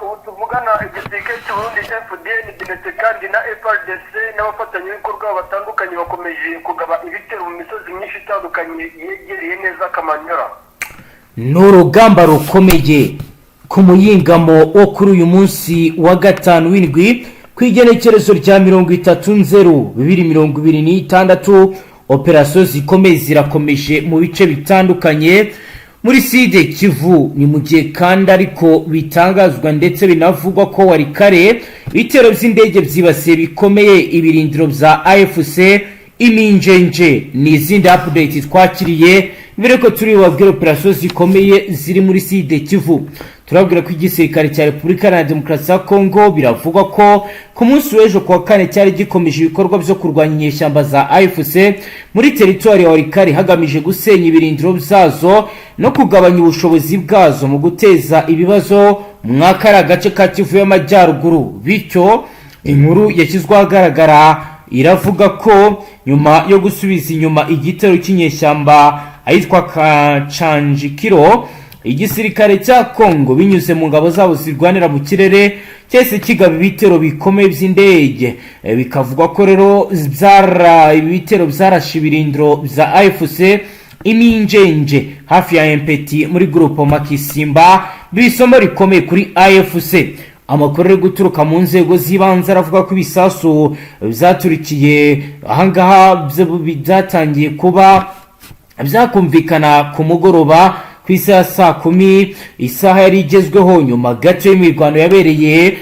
Ubu tuvugana, igisirikare cy'Uburundi FDNB ndetse kandi na FARDC n'abafatanyabikorwa batandukanye bakomeje kugaba ibitero mu misozi myinshi itandukanye yegereye neza Kamanyora. Ni urugamba rukomeye ku muyingamo wo kuri uyu munsi wa gatanu w'indwi, ku igenekerezo rya 30 Nzero 2026. Operasiyo zikomeye zirakomeje mu bice bitandukanye muri Sud Kivu. Ni mu gihe kandi ariko bitangazwa ndetse binavugwa ko Walikale ibitero by'indege byibasiye bikomeye ibirindiro bya AFC i Minjenje. Ni izindi update twakiriye. Mbere ko turi bubabwire operasiyo zikomeye ziri muri Sud Kivu, turabwira ko igisirikare cya Repubulika Iharanira Demokarasi ya Kongo biravugwa ko ku munsi w'ejo kuwa kane cyari gikomeje ibikorwa byo kurwanya inyeshyamba za AFC muri teritwari ya Walikale, hagamije gusenya ibirindiro byazo no kugabanya ubushobozi bwazo mu guteza ibibazo mwakari agace ka Kivu y'Amajyaruguru. Bityo inkuru yashyizwe ahagaragara iravuga ko nyuma yo gusubiza inyuma igitero cy'inyeshyamba ahitwa Kacanjikiro, igisirikare cya Kongo binyuze mu ngabo zabo zirwanira mu kirere cyahise kigaba ibitero bikomeye by'indege. Bikavugwa ko rero ibi bitero byarashe ibirindiro bya AFC i Minjenje hafi ya Empeti muri groupement Kisimba, bisomo rikomeye kuri AFC. Amakuru ari guturuka mu nzego z'ibanze aravuga ko ibisasu byaturikiye ahangaha byatangiye kuba byakumvikana ku mugoroba ku isaha ya saa 10, isaha yari igezweho, nyuma gato y'imirwano yabereye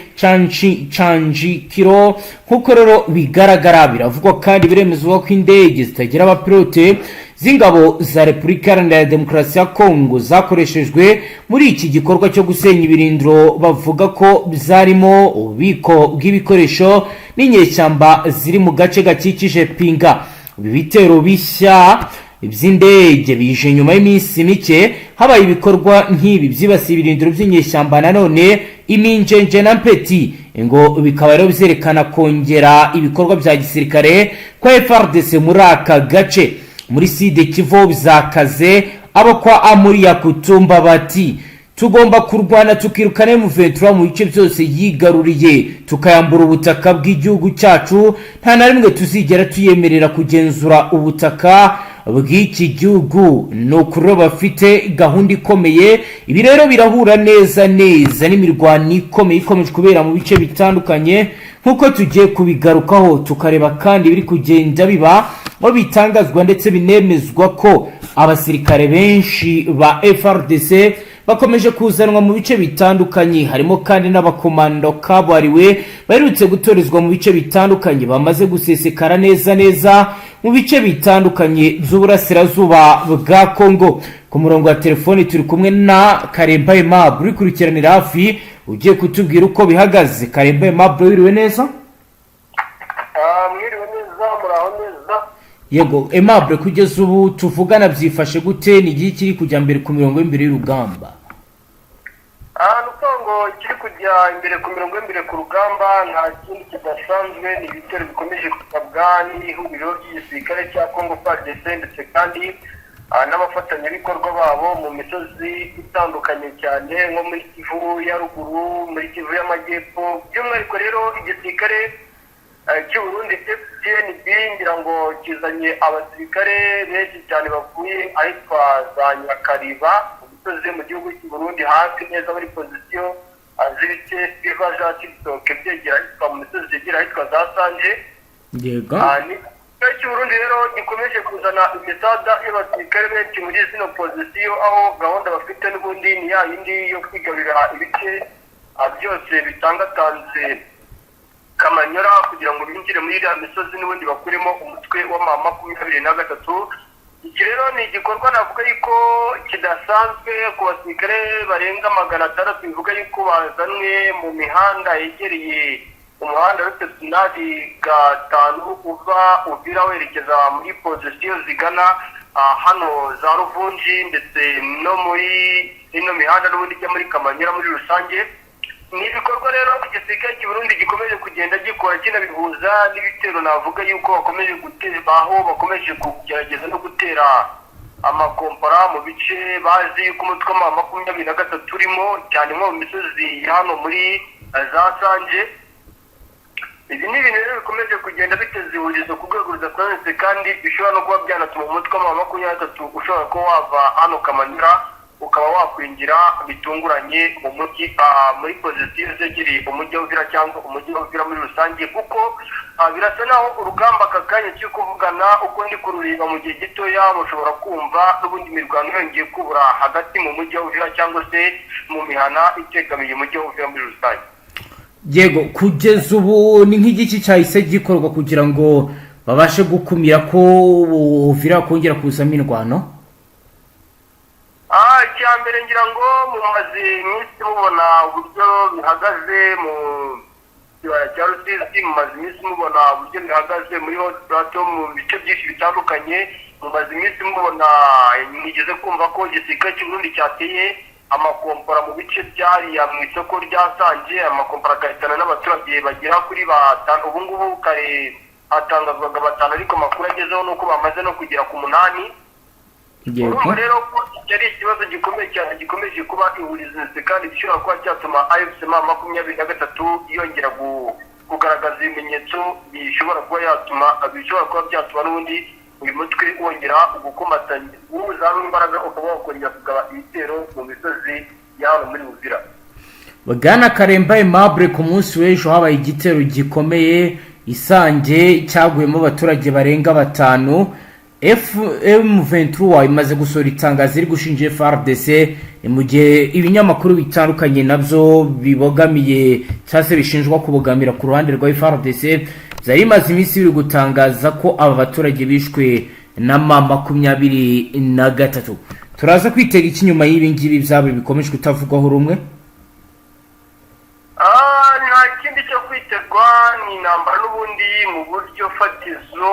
Canjikiro. Nk'uko rero bigaragara, biravugwa kandi biremezwa ko indege zitagira abapilote z'ingabo za Repubulika Iharanira Demokarasi ya Kongo zakoreshejwe muri iki gikorwa cyo gusenya ibirindiro bavuga ko byarimo ububiko bw'ibikoresho n'inyeshyamba ziri mu gace gakikije Pinga. Ibi bitero bishya by'indege bije nyuma y'iminsi mike habaye ibikorwa nk'ibi byibasiye ibirindiro by'inyeshyamba nanone i Minjenje na Mpeti, ngo bikaba rero byerekana kongera ibikorwa bya gisirikare kwa FARDC muri aka gace. Muri Sud Kivu bizakaze. Abo kwa Amuri ya Kutumba bati: "Tugomba kurwana tukirukana M23 mu bice byose yigaruriye, tukayambura ubutaka bw'igihugu cyacu. Nta na rimwe tuzigera tuyemerera kugenzura ubutaka bw'iki gihugu." Ni ukuri bafite gahunda ikomeye. Ibi rero birahura neza neza n'imirwano ikomeye ikomeje kubera mu bice bitandukanye, nk'uko tugiye kubigarukaho, tukareba kandi biri kugenda biba aho bitangazwa ndetse binemezwa ko abasirikare benshi ba FARDC bakomeje kuzanwa mu bice bitandukanye, harimo kandi n'abakomando kabuhariwe baherutse gutorezwa mu bice bitandukanye, bamaze gusesekara neza neza mu bice bitandukanye by'uburasirazuba bwa Kongo. Ku murongo wa telefoni turi kumwe na Karemba Aimable urikurikiranira hafi, ugiye kutubwira uko bihagaze. Karemba Aimable, wiriwe neza? Mwiriwe neza, muraho neza? Yego Aimable, kugeza ubu tuvugana byifashe gute? Ni igihe kiri kujya mbere ku mirongo y'imbere y'urugamba? Ni ukuvuga ngo ikiri kujya imbere ku mirongo y'imbere ku rugamba nta kindi kidasanzwe, ni ibitero bikomeje kugabwa n'ihuriro ry'igisirikare cya Congo FARDC ndetse kandi n'abafatanyabikorwa babo mu misozi itandukanye cyane, nko muri Kivu ya Ruguru, muri Kivu y'Amajyepfo. By'umwihariko rero igisirikare cy'u Burundi FDNB ngira ngo kizanye abasirikare benshi cyane bavuye ahitwa za Nyakariba mu misozi yo mu gihugu cy'u Burundi, hafi neza muri pozisiyo z'ibice biva za Cibitoke byegera ahitwa mu misozi yegera ahitwa za Sanje. Ni igisirikare cy'u Burundi rero gikomeje kuzana imisada y'abasirikare benshi muri zino pozisiyo, aho gahunda bafite n'ubundi ni ya yindi yo kwigarurira ibice byose bitangatanze Kamanyora, kugira ngo binjire muri iriya misozi n'ubundi bakuremo umutwe wa M23. Iki rero ni igikorwa navuga yuko kidasanzwe ku basirikare barenga 600, bivuga yuko bazanwe mu mihanda yegereye umuhanda route nationale 5 uva Uvira werekeza muri pozisiyo zigana hano za Ruvunji, ndetse no muri ino mihanda n'ubundi ijya muri Kamanyura muri rusange. Ni ibikorwa rero igisirikare cy'u Burundi gikomeje kugenda gikora, kinabihuza n'ibitero navuga yuko bakomeje gutera, aho bakomeje kugerageza no gutera. Amakompora mu bice bazi yuko umutwe wa 23 urimo, cyane nko mu misozi ya hano muri za Sanje. Ibi ni ibintu rero bikomeje kugenda biteza ihurizo ku rwego rudasobanutse, kandi bishobora no kuba byanatuma umutwe wa 23 ushobora kuba wava hano Kamanyola, ukaba wakwinjira bitunguranye mu mujyi, muri position zegereye umujyi wa Uvira cyangwa umujyi wa Uvira muri rusange, kuko birasa naho urugamba aka kanya turi kuvugana, uko ndi kurureba, mu gihe gitoya mushobora kumva n'ubundi mirwano yongeye kubura hagati mu mujyi wa Uvira cyangwa se mu mihana itegamiye umujyi wa Uvira muri rusange. Yego, kugeza ubu ni nk'igiki cyahise gikorwa kugira ngo babashe gukumira ko Uvira kongera kuzamo indwano? Icya mbere, ngira ngo mumaze iminsi mubona uburyo bihagaze mu kibaya cya Rusizi, mumaze iminsi mubona uburyo bihagaze muri Haut Plateau, mu bice byinshi bitandukanye. Mumaze iminsi mubona, mwigeze kumva ko igisirikare cy'u Burundi cyateye amakompora mu bice byariya mu isoko rya Sanje, amakompora agahitana n'abaturage bagera kuri 5. Ubu ngubu kare hatangazwaga 5, ariko amakuru agezeho ni uko bamaze no kugera ku 8. Urumva rero ko iki ari ikibazo gikomeye cyane, gikomeje kuba ihurizo, kandi gishobora kuba cyatuma AFC M23 yongera kugaragaza ibimenyetso bishobora kuba byatuma n'ubundi uyu mutwe wongera gukomatanya, guhuza hamwe imbaraga, ukaba wakongera kugaba ibitero mu misozi ya hano muri Uvira. Bwana Karemba Aimable, ku munsi w'ejo habaye igitero gikomeye Isange cyaguyemo abaturage barenga 5. M23 imaze gusohora itangazo iri gushinja FARDC, ni mu gihe ibinyamakuru bitandukanye nabyo bibogamiye cyangwa se bishinjwa kubogamira ku ruhande rwa FARDC byari bimaze iminsi biri gutangaza ko aba baturage bishwe na M23. Turaza kwitega iki nyuma y'ibi ngibi byabo bikomeje kutavugwaho rumwe? Nta kindi cyo kwitegwa, ni intambara n'ubundi mu buryo fatizo.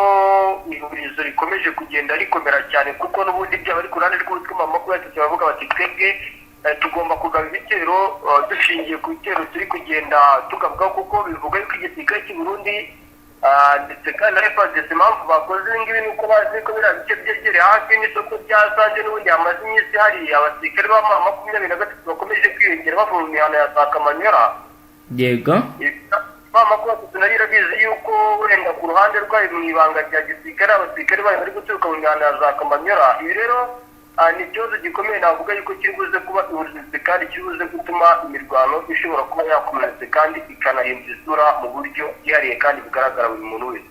Ihurizo rikomeje kugenda rikomera cyane, kuko n'ubundi byaba ari ku ruhande rw'umutwe wa 23, baravuga bati: "Twebwe tugomba kugaba ibitero dushingiye ku bitero turi kugenda tugabwa," kuko bivuga yuko igisirikare cy'u Burundi ndetse kandi na FARDC, impamvu bakoze ibi ngibi ni uko bazi ko biriya bice byegereye hafi n'isoko rya Sanje n'ubundi hamaze iminsi hari abasirikare ba 23 bakomeje kwiyongera bava mu mihana ya za Kamanyola. 23 nayo irabizi yuko wenda ku ruhande rwayo, mu ibanga rya gisirikare, abasirikare bayo bari guturuka mu mihanda ya za Kamanyola. Ibi rero ni ikibazo gikomeye, navuga yuko kiri buze kuba ihurizo kandi kiri buze gutuma imirwano ishobora kuba yakomeretse kandi ikanahindura isura mu buryo bwihariye kandi bugaragara buri muntu wese.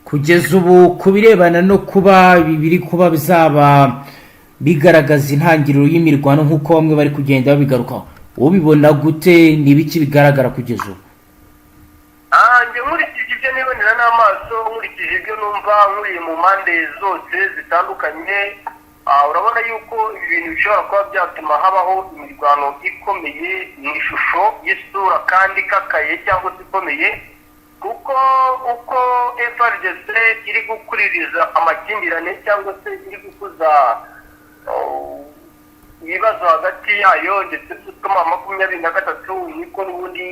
Kugeza ubu, ku birebana no kuba ibi biri kuba bizaba bigaragaza intangiriro y'imirwano nk'uko bamwe bari kugenda babigarukaho, ubibona gute? Ni ibiki bigaragara kugeza ubu? Njye nkurikije ibyo nibonera n'amaso, nkurikije ibyo numva nkuriye mu mpande zose zitandukanye, urabona yuko ibi bintu bishobora kuba byatuma habaho imirwano ikomeye mu ishusho y'isura kandi ikakaye cyangwa se ikomeye, kuko uko FARDC iri gukuririza amakimbirane cyangwa se iri gukuza ibibazo hagati yayo ndetse n'umutwe 23, niko n'ubundi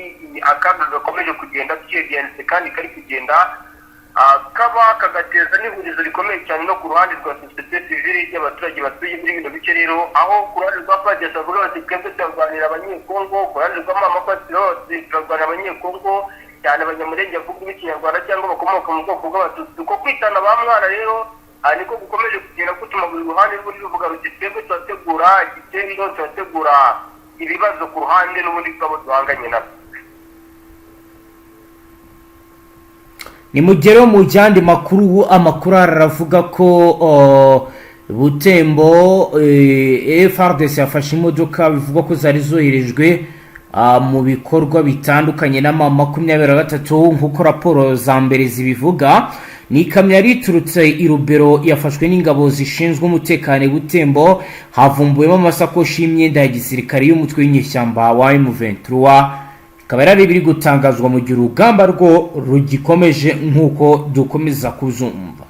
akaga gakomeje kugenda kiyegeretse kandi kari kugenda kaba kagateza n'ihurizo rikomeye cyane no ku ruhande rwa sosiyete sivile y'abaturage batuye muri bino bice. Rero aho ku ruhande rwa FARDC bavuga bati: "Twebwe turarwanira Abanyekongo," ku ruhande rwa 23 turarwanira Abanyekongo, cyane Abanyamurenge bavuga Ikinyarwanda cyangwa bakomoka mu bwoko bw'Abatutsi. Uko kwitana ba mwana rero niko gukomeje kugenda gutuma buri ruhande rw'undi ruvuga ruti: "Twebwe turategura igitendo, turategura ibibazo ku ruhande n'ubundi rw'abo duhanganye nabo." Ni mugero mu yandi makuru, amakuru aravuga ko Butembo FARDC yafashe imodoka bivugwa ko zari zoherejwe mu bikorwa bitandukanye na 23, nk'uko raporo za mbere zibivuga. Ni ikamyo yari iturutse i Rubero, yafashwe n'ingabo zishinzwe umutekano i Butembo, havumbuwemo amasakoshi y'imyenda ya gisirikare y'umutwe w'inyeshyamba wa M23. Bikaba yari biri gutangazwa mu gihe urugamba rwo rugikomeje nk'uko dukomeza kuzumva.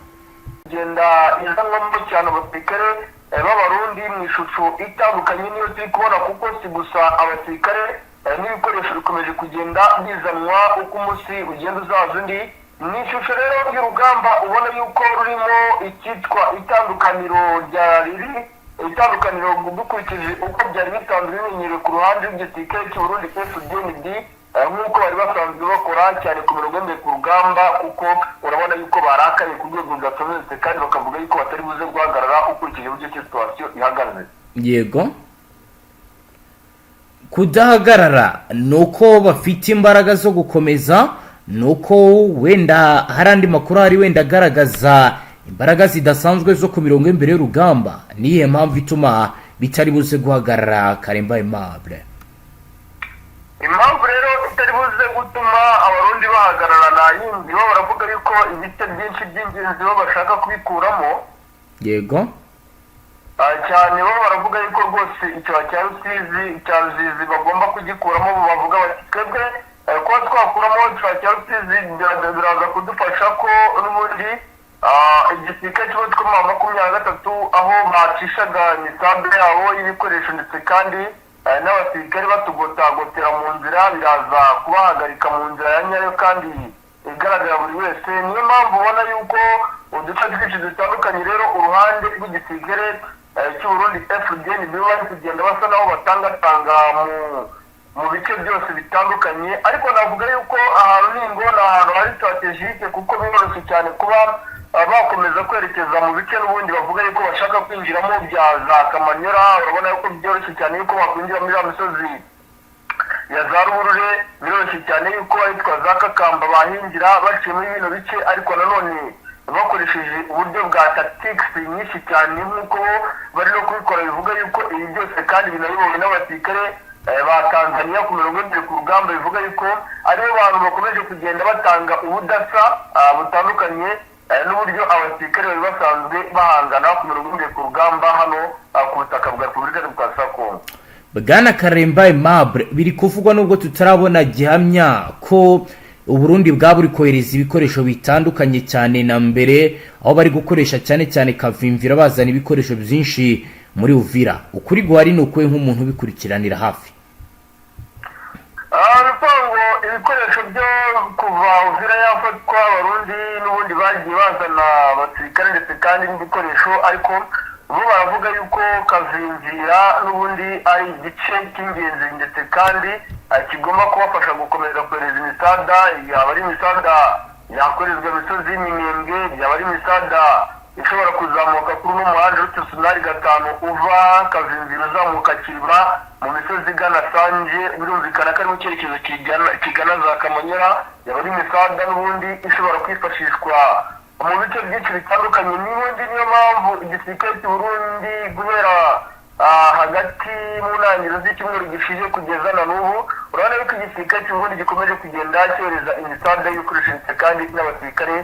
Kugenda izanwamo cyane abasirikare b'Abarundi mu ishusho itandukanye niyo turi kubona, kuko si gusa abasirikare, n'ibikoresho bikomeje kugenda bizanwa uko umunsi ugenda uzaza undi. Ni ishusho rero y'urugamba ubona yuko rurimo icyitwa itandukaniro rya riri itandukaniro dukurikije uko byari bisanzwe bimenyerewe ku ruhande rw'igisirikare cy'u Burundi FDNB, nk'uko bari basanzwe bakora cyane ku mirongo y'imbere ku rugamba, kuko urabona yuko barakaye ku rwego rudasobanutse kandi bakavuga yuko batari buze guhagarara ukurikije uburyo situation ihagaze. Yego, kudahagarara ni uko bafite imbaraga zo gukomeza, ni uko wenda hari andi makuru ahari wenda agaragaza imbaraga zidasanzwe zo ku mirongo y'imbere y'urugamba. Niyihe mpamvu ituma bitari buze guhagarara, Karemba Aimable? Impamvu rero itari buze gutuma Abarundi bahagarara nta yindi, bo baravuga yuko ibice byinshi by'ingenzi bo bashaka kubikuramo. Cyane bo baravuga yuko rwose ikibaya cya Rusizi, cya Ruzizi bagomba kugikuramo. Bo bavuga bati: "Twebwe kuba twakuramo ikibaya cya Rusizi biraza kudufasha ko n'ubundi igisirikare cy'umutwe wa 23 aho bacishaga imisambi yabo y'ibikoresho ndetse kandi n'abasirikare batugotagotera mu nzira, biraza kubahagarika mu nzira ya nyayo kandi igaragara buri wese." Niyo mpamvu ubona yuko uduce twinshi dutandukanye rero uruhande rw'igisirikare cy'u Burundi FDN bari kugenda basa naho batangatanga mu bice byose bitandukanye. Ariko navuga yuko ahantu ningo ni ahantu hari stratégique, kuko biroroshye cyane kuba bakomeza kwerekeza mu bice n'ubundi bavuga yuko bashaka kwinjiramo bya za Kamanyora. Urabona yuko byoroshye cyane yuko bakwinjira muri ya misozi ya za Ruburure, biroroshye cyane yuko ahitwa za Kakamba bahinjira baciye muri bino bice, ariko nanone bakoresheje uburyo bwa tactics nyinshi cyane nk'uko bari no kubikora. Bivuga yuko ibi byose kandi binayobowe n'abasirikare ba Tanzania ku mirongo imbere ku rugamba, bivuga yuko aribo bantu bakomeje kugenda batanga ubudasa butandukanye n'uburyo abasirikare bari basanzwe bahangana ku mirongo imbere ku rugamba hano ku butaka bwa Repubulika Demokarasi ya Kongo. Bwana Karemba Aimable, biri kuvugwa nubwo tutarabona gihamya ko Uburundi bwaba buri kohereza ibikoresho bitandukanye cyane na mbere, aho bari gukoresha cyane cyane Kavimvira bazana ibikoresho byinshi muri Uvira. Ukuri guhari ni ukuwe nk'umuntu ubikurikiranira hafi? Ni ukuvuga ngo ibikoresho byo kuva Uvira yafatwa, Abarundi n'ubundi bagiye bazana abasirikare ndetse kandi n'ibikoresho, ariko bo baravuga yuko Kavimvira n'ubundi ari igice cy'ingenzi ndetse kandi kigomba kubafasha gukomeza kohereza imisada, yaba ari imisada yakorezwa imisozi y'Iminembwe, byaba ari imisada ishobora kuzamuka kuri uno muhanda Route 5 uva Kavimvira uzamuka Kiriba mu misozi igana Sanje, birumvikana ko ari mu cyerekezo kigana za Kamanyora, yaba ari imisada n'ubundi ishobora kwifashishwa mu bice byinshi bitandukanye. N'ubundi niyo mpamvu igisirikare cy'u Burundi guhera hagati mu ntangiriro z'icyumweru gishize kugeza na n'ubu, urabona yuko igisirikare cy'u Burundi gikomeje kugenda cyohereza imisada y'ibikoresho ndetse kandi n'abasirikare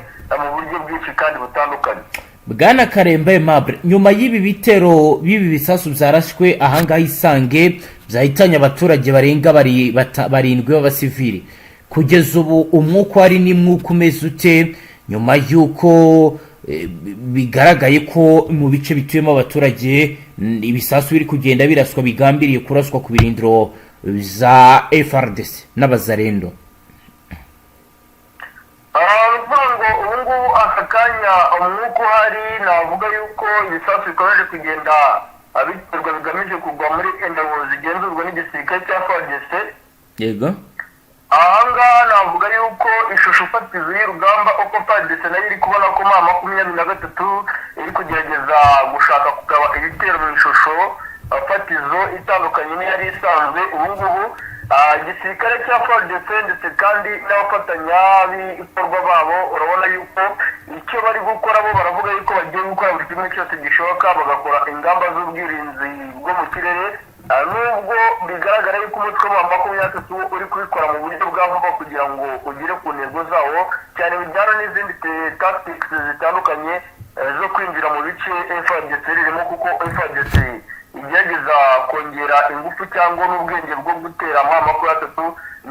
mu buryo bwinshi kandi butandukanye. Bwana Karemba Aimable, nyuma y'ibi bitero b'ibi bisasu byarashwe ahangaha Isange byahitanye abaturage barenga 7 b'abasivili, kugeza ubu umwuka wari ni mwuka umeze ute nyuma y'uko bigaragaye ko mu bice bituyemo abaturage ibisasu biri kugenda biraswa bigambiriye kuraswa ku birindiro za FARDC n'Abazarendo? Ni ukuvuga ngo ubu ngubu aka kanya umwuka uhari, navuga yuko ibisasu bikomeje kugenda biterwa bigamije kugwa muri ingabo zigenzurwa n'igisirikare cya FARDC. Ahangaha navuga yuko ishusho fatizo y'urugamba, uko FARDC nayo iri kubona ko M23 iri kugerageza gushaka kugaba ibitero mu ishusho fatizo itandukanye n'iyari isanzwe, ubu ngubu igisirikare cya FARDC ndetse kandi n'abafatanyabikorwa babo, urabona yuko icyo bari gukora, bo baravuga yuko bagiye gukora buri kimwe cyose gishoboka, bagakora ingamba z'ubwirinzi bwo mu kirere. Nubwo bigaragara yuko umutwe wa 23 uri kubikora mu buryo bwa vuba kugira ngo ugere ku ntego zawo cyane, bijyana n'izindi tactics zitandukanye zo kwinjira mu bice FARDC ririmo, kuko FARDC igerageza kongera ingufu cyangwa n'ubwenge bwo gutera M23,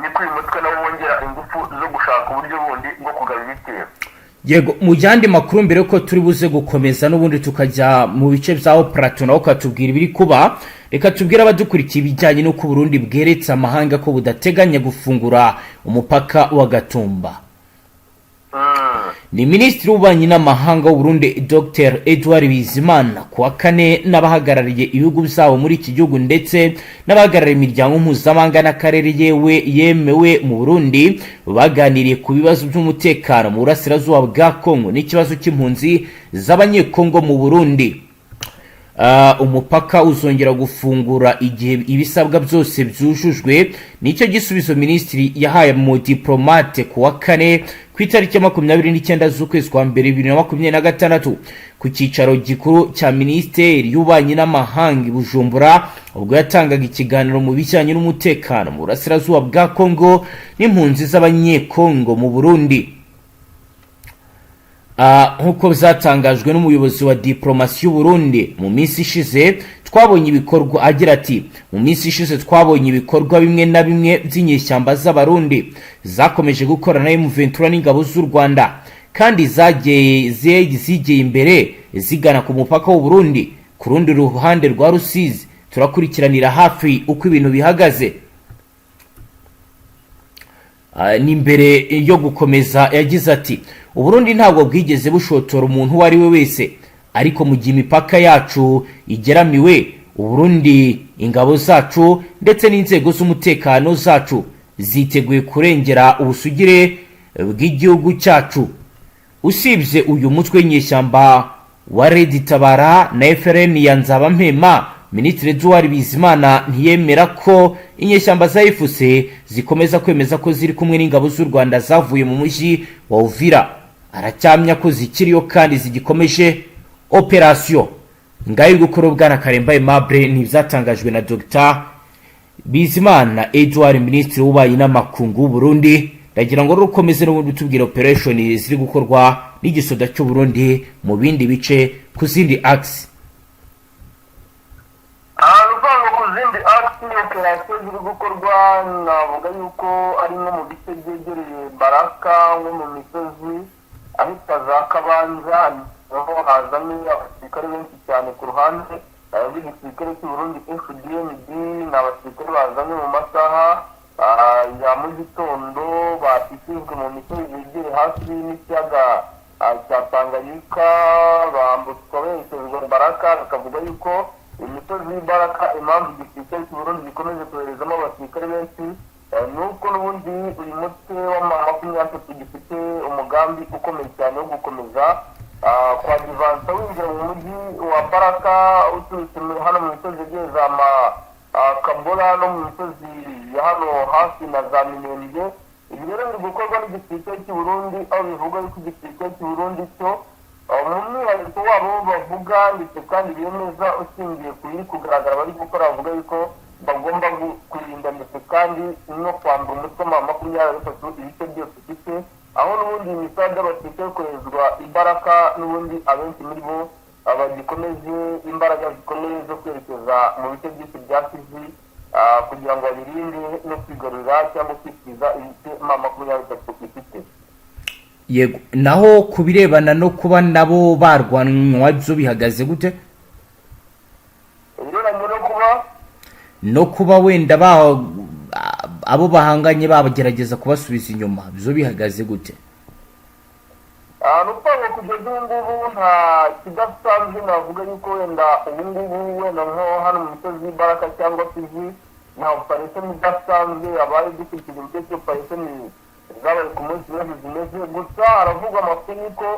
niko uyu mutwe nawo wongera ingufu zo gushaka uburyo bundi bwo kugaba ibitero. Yego, mu yandi makuru, mbere yuko turi buze gukomeza n'ubundi tukajya mu bice bya Plateau naho ukatubwira ibiri kuba, reka tubwire abadukurikiye ibijyanye n'uko Burundi bweretse amahanga ko budateganya gufungura umupaka wa Gatumba. Ni Minisitiri w'Ububanyi n'Amahanga w'Uburundi, Dr Edouard Bizimana, ku wa kane n'abahagarariye ibihugu byabo muri iki gihugu ndetse n'abahagarariye imiryango mpuzamahanga n'akarere yewe yemewe mu Burundi, baganiriye ku bibazo by'umutekano mu burasirazuba bwa Kongo n'ikibazo cy'impunzi z'Abanyekongo mu Burundi. Umupaka uzongera gufungura igihe ibisabwa byose byujujwe, nicyo gisubizo minisitiri yahaye mu diplomate ku wa kane, ku itariki ya 29 z'ukwezi kwa mbere 2026, ku cyicaro gikuru cya Minisiteri y'Ububanyi n'Amahanga i Bujumbura, ubwo yatangaga ikiganiro mu bijyanye n'umutekano mu burasirazuba bwa Kongo n'impunzi z'Abanyekongo mu Burundi. Nk'uko byatangajwe n'umuyobozi wa diplomasi y'u Burundi, mu minsi ishize twabonye ibikorwa, agira ati: "Mu minsi ishize twabonye ibikorwa bimwe na bimwe by'inyeshyamba z'Abarundi zakomeje gukora na M23 n'ingabo z'u Rwanda, kandi zagiye zigiye imbere zigana ku mupaka w'u Burundi ku rundi ruhande rwa Rusizi. Turakurikiranira hafi uko ibintu bihagaze." Ni mbere yo gukomeza yagize ati: "Uburundi ntabwo bwigeze bushotora umuntu uwo ari we wese, ariko mu gihe imipaka yacu igeramiwe, Uburundi, ingabo zacu ndetse n'inzego z'umutekano zacu ziteguye kurengera ubusugire bw'igihugu cyacu." Usibye uyu mutwe w'inyeshyamba wa Red Tabara na FRN ya Nzabampema, Minisitiri Edouard Bizimana ntiyemera ko inyeshyamba za AFC zikomeza kwemeza ko ziri kumwe n'ingabo z'u Rwanda zavuye mu mujyi wa Uvira. Aracyamya ko zikiriyo kandi zigikomeje operasiyo. Ngayo gukora, bwana Karemba Aimable, ni ibyatangajwe na Dr Bizimana Edouard, Minisitiri w'Ububanyi n'Amakungu w'u Burundi. Ndagira ngo rukomeze n'ubundi tubwira operation ziri gukorwa n'igisoda cy'u Burundi mu bindi bice, ku zindi axe. Ahantu uvuga ngo ku zindi axe, operasiyo ziri gukorwa, navuga yuko ari nko mu bice byegereye Baraka, nko mu misozi ahitwa za Kabanza, naho hazamo abasirikare benshi cyane ku ruhande rw'igisirikare cy'u Burundi FDNB. Ni abasirikare bazanye mu masaha ya mu gitondo, bakikijwe mu misozi yegereye hafi n'ikiyaga cya Tanganyika, bambutswa berekezwa Baraka. Bakavuga yuko imisozi y'Ibaraka, impamvu igisirikare cy'u Burundi gikomeje koherezamo abasirikare benshi, ni uko n'ubundi uyu mutwe wa 23 gifite umugambi ukomeye cyane wo gukomeza kwadivansa winjira mu mujyi wa Baraka uturutse hano mu misozi yegereye za Kabola no mu misozi ya hano hafi na za Minembwe. Ibi rero biri gukorwa n'igisirikare cy'u Burundi, aho bivuga yuko igisirikare cy'u Burundi cyo mu mwihariko wabo bavuga ndetse kandi bemeza, ushingiye ku biri kugaragara bari gukora, bavuga yuko bagomba kurinda ndetse kandi no kwambura umutwe wa 23 ibice byose ufite, aho n'ubundi iyi misaga y'abasirikare koherezwa imbaraga, n'ubundi abenshi muri bo bagikomeje imbaraga zikomeye zo kwerekeza mu bice byinshi bya Kivu kugira ngo babirinde no kwigarurira cyangwa kwisiza ibice 23 ifite. Yego, naho ku birebana no kuba nabo barwanwa byo bihagaze gute? Ibirebanye no kuba No kuba wenda ba abo bahanganye bagerageza kubasubiza inyuma, byo bihagaze gute? Ni ukuvuga ngo kugeza ubu ngubu nta kidasanzwe navuga yuko wenda ubu ngubu wenda nko hano mu misozi y'Ibaraka cyangwa Fizi nta operation idasanzwe yabaye, dukurikije uburyo ki operation zabaye ku munsi w'ejo zimeze. Gusa haravugwa amakuru yuko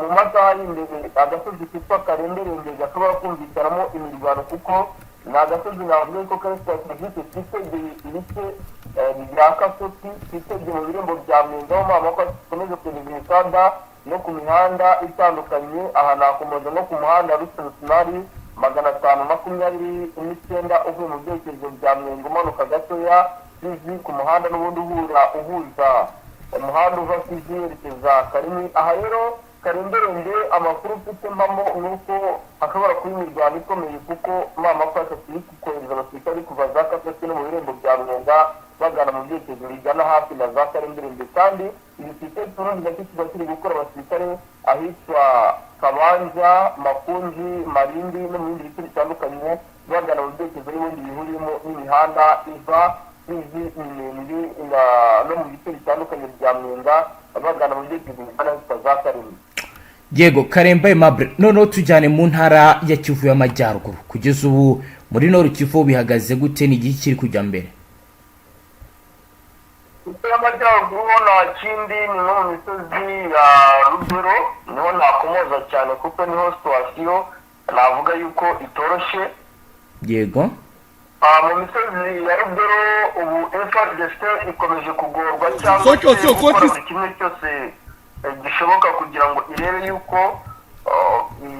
mu masaha y'imbere agasozi kitwa Karemberembe gashobora kumvikanamo imirwano, kuko ni agasozi navuga yuko kari stratégique, kitegeye ibice bya Kasopi, kitegeye mu birembo bya Mwenga, aho mama ko akomeje kohereza imikanda no ku mihanda itandukanye. Aha nakomoza no ku muhanda route nationale 529 uvuye mu byerekezo bya Mwenga umanuka gatoya Fizi, ku muhanda n'ubundi uhura uhuza umuhanda uva Fizi werekeza Karimi. Aha rero Karemberembe, amakuru mfite mpamo ni uko hashobora kuba imirwano ikomeye, kuko mama ko iri kohereza abasirikare kuva za Kasake no mu birembo bya Mwenga bagana mu byerekezo bigana hafi na za Karemberembe, kandi igisirikare cy'Uburundi nacyo kiba kiri gukora abasirikare ahitwa Kabanja, Makunji, Marindi no mu bindi bice bitandukanye, bagana mu byerekezo n'ubundi bihuriyemo n'imihanda iva Fizi, Minembwe no mu bice bitandukanye bya Mwenga, bagana mu byerekezo bigana ahitwa za Karemi. Yego, Karemba Aimable, noneho tujyane mu ntara ya Kivu y'Amajyaruguru. Kugeza ubu muri Nord Kivu bihagaze gute? Ni igihe kiri kujya mbere? Y'Amajyaruguru nta kindi, ni nko mu misozi ya Rugero niho nakomoza cyane, kuko niho situation navuga yuko itoroshye. Mu misozi ya Rugero ubu FARDC ikomeje kugorwa cyangwa se gukora buri kimwe cyose gishoboka kugira ngo irebe yuko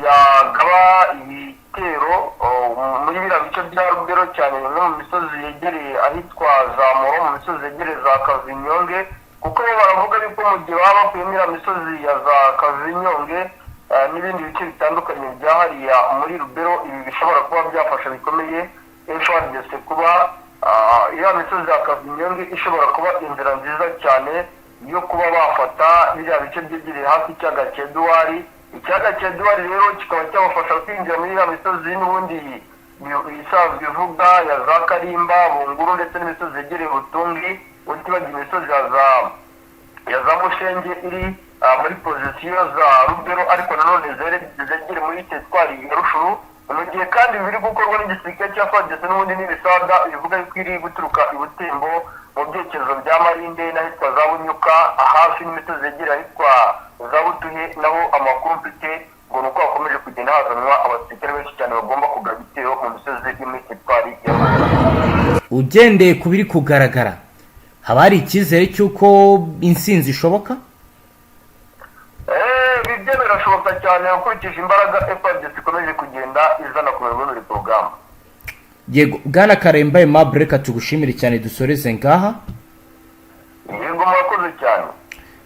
yagaba ibitero muri biriya bice bya Rugero, cyane no mu misozi yegereye ahitwa za Muro, mu misozi yegereye za Kavinyonge, kuko bo baravuga yuko mu gihe baba bakuyemo iriya misozi ya za Kavinyonge n'ibindi bice bitandukanye bya hariya muri Rubero, ibi bishobora kuba byafasha bikomeye FARDC kuba iriya misozi ya Kavinyonge ishobora kuba inzira nziza cyane yo kuba bafata biriya bice byegereye hafi y'ikiyaga cya Edouard. Ikiyaga cya Edouard rero kikaba cyabafasha kwinjira muri iriya misozi n'ubundi isanzwe ivuga ya za Karimba, Bunguru ndetse n'imisozi yegereye Butungi, utibagiwe imisozi ya za Mushenge iri muri position za Rubero, ariko nanone zegere muri teritwari ya Rushuru. Mu gihe kandi biri gukorwa n'igisirikare cya FARDC n'ubundi n'ibisada bivuga yuko iri guturuka i Butembo mu byerekezo bya Marinde n'ahitwa za Bunyuka, hafi n'imisozi yegereye ahitwa za Butuhe, naho amakuru mfite ngo ni uko hakomeje kugenda hazanwa abasirikare benshi cyane bagomba kugaba ibitero mu misozi yo muri teritwari ya Rushuru. Ugendeye ku biri kugaragara, haba hari icyizere cy'uko intsinzi ishoboka? Ibi byo birashoboka cyane ukurikije imbaraga FARDC ikomeje kugenda izana ku mirongo y'ibiri ku rugamba. Yego, bwana Karemba Aimable, reka tugushimire cyane, dusoreze ngaha. Yego, murakoze cyane.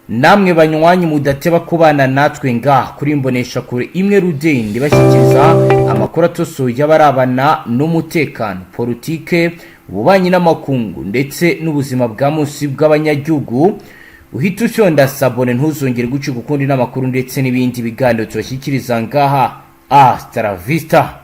Namwe banywanyi mudateba kubana natwe ngaha kuri imbonesha kure imwe rudende, bashyikiriza amakuru atosoye y'abarabana n'umutekano, politike, ububanyi n'amakungu ndetse n'ubuzima bwa munsi bw'abanyagihugu, uhita ushonda s'abonner, ntuzongere gucika ukundi n'amakuru ndetse n'ibindi biganiro tubashyikiriza ngaha. Hasta la vista.